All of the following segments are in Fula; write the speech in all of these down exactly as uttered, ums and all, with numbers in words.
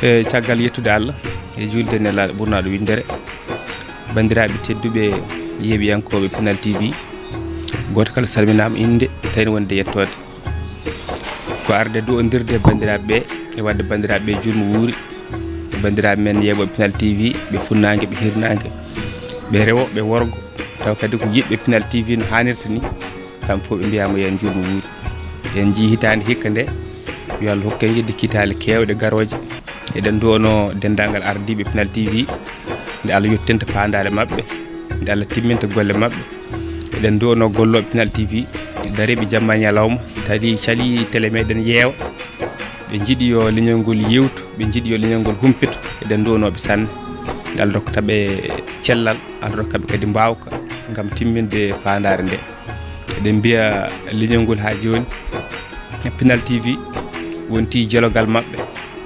E caggal yettude Allah e juulde nelaaɗo ɓurnaaɗo winndere, banndiraaɓe tedduɓe yeeɓiyankooɓe Pinal T V, gooto kala salminaama innde tawi no wonde yettoode. Ko arde du'ondirde e banndiraaɓe ɓe e waɗde banndiraaɓe ɓe juulmo wuuri, banndiraaɓe men yeeɓooɓe Pinal T V, ɓe funnaange, ɓe hirnaange, ɓe rewo, ɓe worgo, taw kadi ko yiɗɓe Pinal T V no haanirta ni. Kamɓe fof ɓe mbiyaama yo en njuurmo wuuri. En njii hitaande hikka nde, yo Allah hokku en yidde kiitaale keewɗe garooje. Eɗen nduwanoo denndaangal ardiiɓe Pinal T V, nde Allah yottinta paandaale maɓɓe, nde Allah timminta golle maɓɓe. Eɗen nduwanoo gollooɓe Pinal T V, dareeɓe jamma e ñalawma, tali cali tele meɗen yeewa. Ɓe njiɗi yo leñol ngol yewtu, ɓe njiɗi yo leñol ngol humpito. Eɗen nduwanoo ɓe sanne, nde Allah rokka ɓe cellal, Allah rokka ɓe kadi mbaawka ngam timminde faandaare nde. Eɗen mbiya leñol ngol haa jooni, Pinal T V wonti jelogal maɓɓe,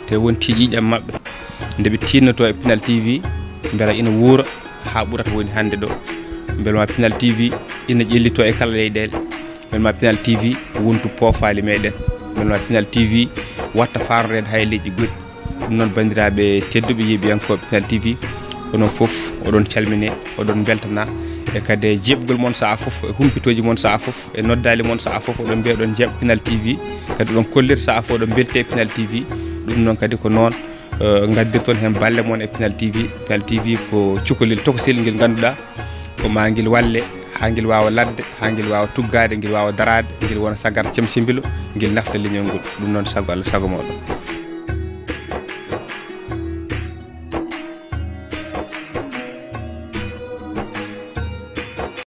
te wonti ƴiiƴam maɓɓe. Nde ɓe tiinnotoo e Pinal T V, mbela ina wuura haa ɓura ko woni hannde ɗo. Mbela ma Pinal T V ina ƴellitoo e kala leyɗeele. Mbela ma Pinal T V wontu poofaali meɗen. Mbela ma Pinal T V watta faaroreede haa e leƴƴi goɗɗi. Ɗum noon, banndiraaɓe tedduɓe yeeɓiyankooɓe Pinal T V, onon fof oɗon calmine, oɗon mbeltana, e kadi e jeeɓgol mon sahaa fof, e humpitooji mon sahaa fof, e noddaali mon sahaa fof, oɗon mbiya oɗon njeeɓa Pinal T V, kadi oɗon kollira sahaa fof oɗon mbelti e Pinal T V. Ɗum noon kadi ko noon, eh, ngaddirton heen balle mon e Pinal T V. Pinal T V ko cukalel tokosel ngel ngannduɗaa ko ma ngel walle haa ngel waawa ladde, haa ngel waawa tuggaade, ngel waawa daraade, ngel wona sagar cemsembilo, ngel nafta leñol ngol. Ɗum noon, sago Allah, sago mooɗon.